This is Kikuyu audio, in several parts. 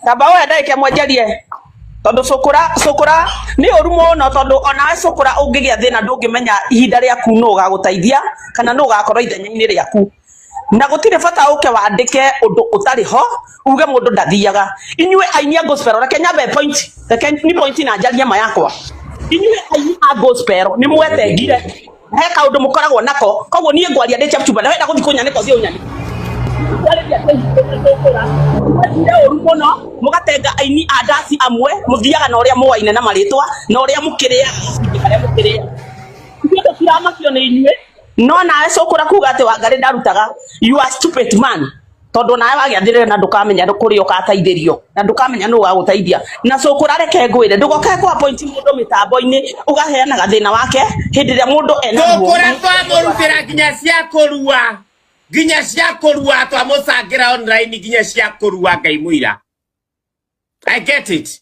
Kamba woe ndagĩka ĩmwe njarie tondũ cũkũra cũkũra nĩ ũru mũno tondũ onawe cũkũra ũngĩgĩa thĩna ndũngĩmenya ihinda rĩaku nũ ũgagũteithia kana nũ ũgakorwo ithenya-inĩ rĩaku. Na gũtirĩ bata ũke wandĩke ũndũ ũtarĩ ho uge mũndũ ndathiaga. Inyuĩ aini a gospel, reke nyambe point, reke ni point na njarie ma yakwa. Inyuĩ aini a gospel nĩ mwetengire, he kaũndũ mũkoragwo nako, koguo niĩ ngwaria ndĩ Chepchumba na wenda gũthiĩ kũnyanĩka ũthiĩ ũnyanĩke. Mwekire ũru mũno mũgatenga aini a ndaci amwe mũthiaga na ũrĩa mũwaine na marĩtwa na ũrĩa mũkĩrĩaga gacunjĩ karĩa mũkĩrĩaga. Ithuĩ tũtiramakio nĩ inyuĩ no nawe cũkũra kuga atĩ Wangarĩ ndarutaga, you are stupid man, tondũ nawe wagĩathĩrĩra na ndũkamenya kũrĩa ũgateithĩrio na ndũkamenya nũ ũgagũteithia. Na cũkũra, reke ngwĩre, ndũgoke kũ appoint mũndũ mĩtambo-inĩ ũgaheanaga thĩna wake hĩndĩ ĩrĩa mũndũ ena ruo. Tũkũra twamũrutĩra nginya cia kũrua, nginya cia kũrua twamũcangĩra online, nginya cia kũrua. Ngai mũira, I get it.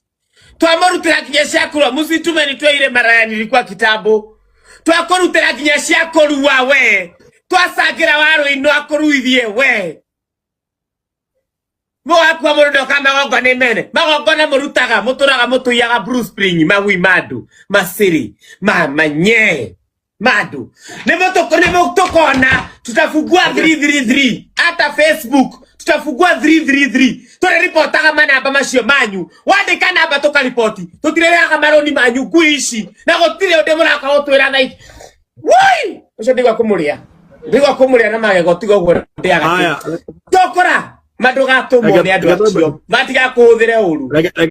Twamũrutĩra nginya cia kũrua. Mũcitume nĩ tweire maraya, nilikuwa kitambo twakũrutĩra nginya cia kũrua. We twacangĩra warũinũ akũruithie we mũgakua mũndũ ndoka magongona mene magongona mũrutaga mũtũraga mũtũiyaga Blue Spring magui mandu masiri mamanye mandu nĩ mũtũkona. Tutafungua 333 hata Facebook, tutafungua 333. Tũrĩripotaga manamba macio manyu. Wandĩka namba tũkaripoti, tũtirĩrĩhaga marũni manyu ngui ici, na gũtirĩ ũndũ mũraka gũtwĩra thaa ici. Woi, ũcio ndigwa kũmũrĩa, ndigwa kũmũrĩa na magego, tiga ũguo ndĩaga. Haya. Tokora mandũgatũmwo nĩ andũ acio matigakũhũthĩre ũru. Reke.